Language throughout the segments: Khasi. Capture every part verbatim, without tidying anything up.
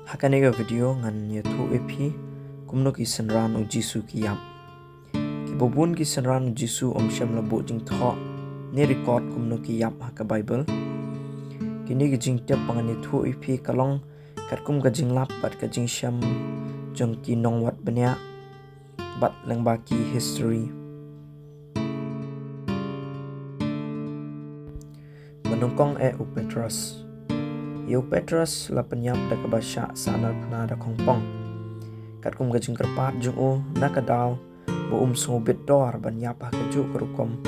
Ha kane ka video ngan ïathuh ïa phi kumno ki synran u Jisu ki ïap. Kiba bun ki synran u Jisu ym shym la buh jingthoh ne record kumno ki ïap ha ka Bible. Kine ki jingtip ba ngan ïathuh ïa phi ka long katkum ka jinglap bad ka jingshem jong ki nongwad bniah bad lyngba ki history. Ba nyngkong eh u Petros. Ïa u Petros la pynïap da kaba shah sahnarphna da khongpong, katkum ka jingkyrpad jong u na ka daw ba um sngewbit dor ban ïap ha kajuh ka rukom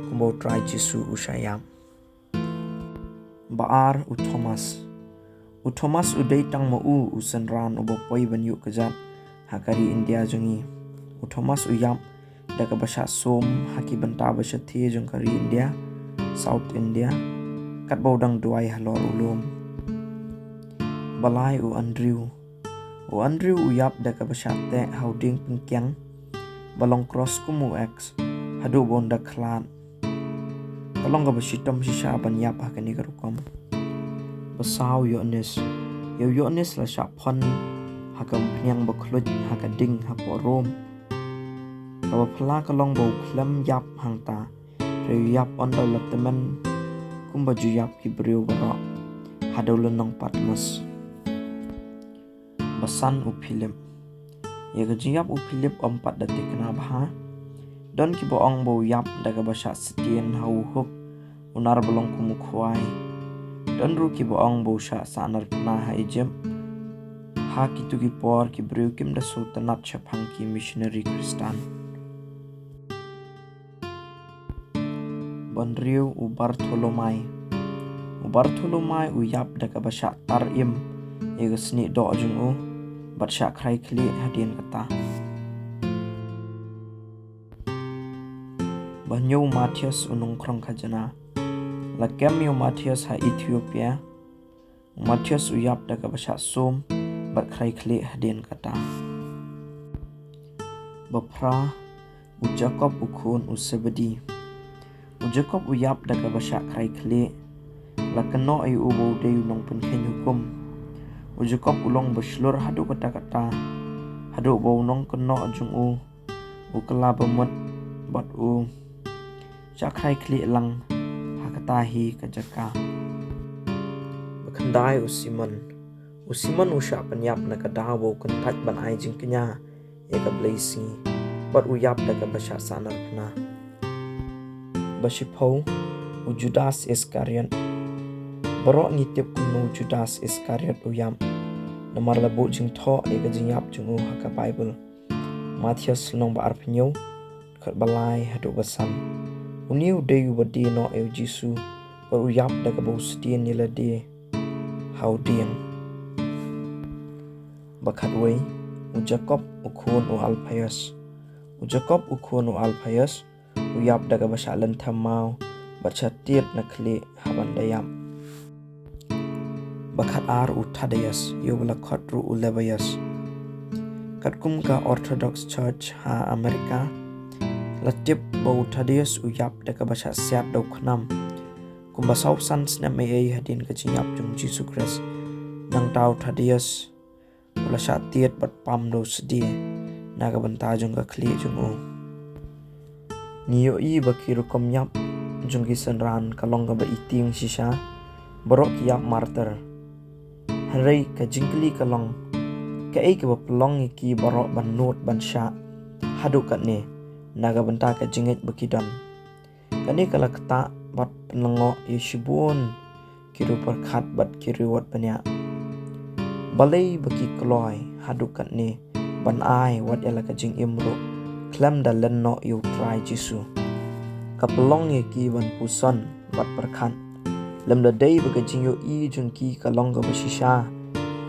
kumba u Trai Jisu u shah ïap. Ba ar u Thomas. U Thomas u dei tang ma u u synran uba poi ban ïuh kjat ha ka ri India jong ngi. U Thomas u ïap da kaba shah sum ha ki bynta ba shathie jong ka ri India, South India, katba u dang duwai halor u lum. Ba lai u Andrew. U Andrew u ïap da kaba shah teh ha u dieng pynkiang ba long cross kum u X haduh ba un da khlad. Ka long kaba shitom shisha ban ïap ha kane ka rukom. Ba saw u Ïoannis. Ïa u Ïoannis la shah phon ha ka umphniang ba khluit ha ka ding hapoh Rom. Kaba phylla ka long ba u khlem ïap hangta, hynrei u ïap ynda u la tymmen kumba ju ïap ki briew baroh ha dewlynnong Patmos. Ba san u Philip. Ïa ka jingïap u Philip ym pat da thikna bha. Don kiba ong ba u ïap da kaba shah sdien ha u hook u nar ba long kum u khwai. Don ruh kiba ong ba u shah sahnarphna ha Egypt. Ha kito ki por ki briew kim da sngewtynnat shaphang ki missionary Khristan. Ba hynriew u Bartholomai. U Bartholomai u ïap da kaba shah tar im ïa ka snieh doh jong u bad shah khrai khlieh hadien kata. Ba hynñiew u Matthias u nongkhrong khajna. La kem ïa u Matthias ha Ethiopia. U Matthias u ïap da kaba shah sum bad khrai khlieh hadien kata. Ba phra u Jakob u khun u Sebedi. U Jakob u ïap da kaba shah khrai khlieh. La kynnoh ïa u ba u dei u nongpynkheiñ hukum. U Jakob u long ba shlur haduh katta katta, haduh ba u nongkynnoh jong u u kylla ba mut bad u shah khrai khlieh lang ha kata hi ka jaka. Ba khyndai u Simon. U Simon u shah pynïap na ka daw ba u kyntait ban ai jingkñia ïa ka blei sngi bad u ïap da kaba shah sahnarphna. Ba shiphew u Judas Iskariot. Baroh ngi tip kumno u Judas Iskariot u ïap, namar la buh jingthoh ïa ka jingïap jong u ha ka Bible. Matthias lynnong ba arphew hynñiew, dkhot ba lai haduh ba san. Une u dei uba die noh ïa u Jisu bad u ïap da kaba u sdien ïa lade ha u dieng. Ba khatwei u Jakob u khun u Alphaeus. U Jakob u khun u Alphaeus u ïap da kaba shah lynthem maw bad shah tied na khlieh ha ban da ïap. Ba khatar u Thaddeus, ïa uba la khot ruh u Lebbaeus. Katkum ka Orthodox Church ha Amerika la tip ba u Thaddeus u ïap da kaba shah siat da u khnam. Kumba saw san snem ei ei hadien ka jingïap jong u Jisu Khrist, nangta u Thaddeus u la shah tied bad pam da u sdie na ka bynta jong ka khlieh jong u. Ngi ïohi ba ki rukom ïap jong ki synran ka long kaba itieng shisha, baroh ki ïap martyr. Hynrei ka jingkylli ka long, kaei kaba pynlong ïa ki baroh ban nud ban shah haduh katne na ka bynta ka jingngeit ba ki don? Kane ka la ktah bad pynlyngngoh ïa shibun ki riew pyrkhat bad ki riew wad bniah. Balei ba ki kloi haduh katne ban ai wat ïa la ka jingim ruh khlem da len noh ïa u Trai Jisu? Ka pynlong ïa ki ban puson bad pyrkhat. Lymda dei ba ka jingïohi jong ki ka long kaba shisha,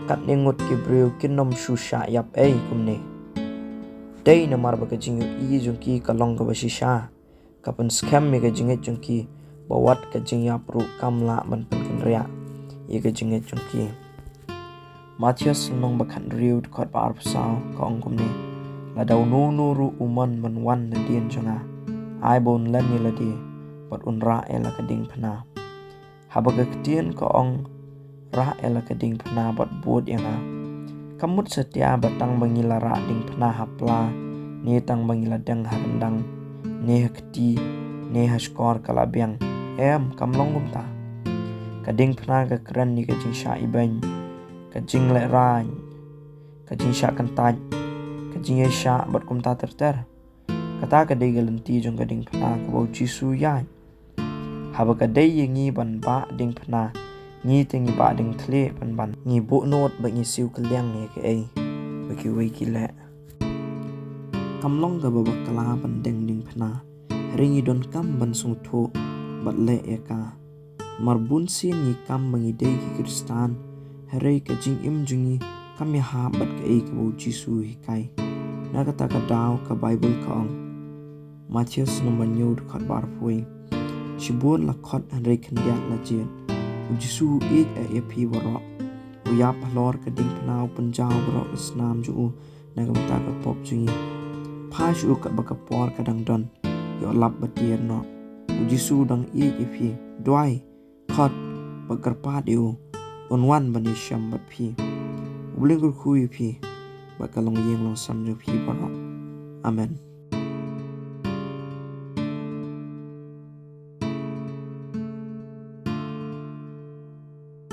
katne ngut ki briew kin ym shu shah ïap ei kumne. Dei namar ba ka jingïohi jong ki ka long kaba shisha, ka pynskhem ïa ka jingngeit jong ki, ba wat ka jingïap ruh kam lah ban pynkynriah ïa ka jingngeit jong ki. Mathaios lynnong ba khathynriew dkhot ba arphew saw ka ong kumne: Lada uno uno ruh u mon ban wan nadien jong nga, ai ba un len ïa lade bad un rah ïa la ka diengphna. Haba ka ktien ka ong rah ïa la ka diengphna bad bud ïa nga, Kam mut satia ba tang ba ngi la rah diengphna ha pla, ne tang ba ngi la deng ha ryndang, ne ha kti, ne ha shkor ka la biang. Em, kam long kumta. Ka diengphna ka kren ïa ka jingshah ibeiñ, ka jinglehrain, ka jingshah kyntait, ka jingïaishah bad kumta ter ter. Kata ka dei ka lynti jong ka diengphna kaba u Jisu ïaid. Haba ka dei ïa ngi ban bah diengphna, ngi te ngi bah diengthliew pynban. Ngi buh nud bad ngi siew kylliang ïa kaei ba kiwei ki leh. Kam long kaba bakla ban deng diengphna, hynrei ngi donkam ban sngewthuh bad leh ïa ka. Mar bun sien ngi kam ba ngi dei ki Khristan, hynrei ka jingim jong ngi kam ïahap bad kaei kaba u Jisu u hikai. Na kata ka daw ka Baibl ka ong, Mathaios lynnong ba hynñiew dkhot ba arphew wei, shibun la khot hynrei khyndiat la jied. U Jisu u ïeit ïa phi baroh. U ïap halor ka diengphna, u pynjaw baroh ka snam jong u na ka bynta ka pop jong ngi. Phai sha u katba ka por ka dang don. Ïoh lap bad tiar noh. U Jisu u dang ïeit ïa phi. Duwai, khot bad kyrpad ïa u. Un wan ban ïashem bad phi. U Blei un kyrkhu ïa phi bad ka longïing longsem jong phi baroh. Amen.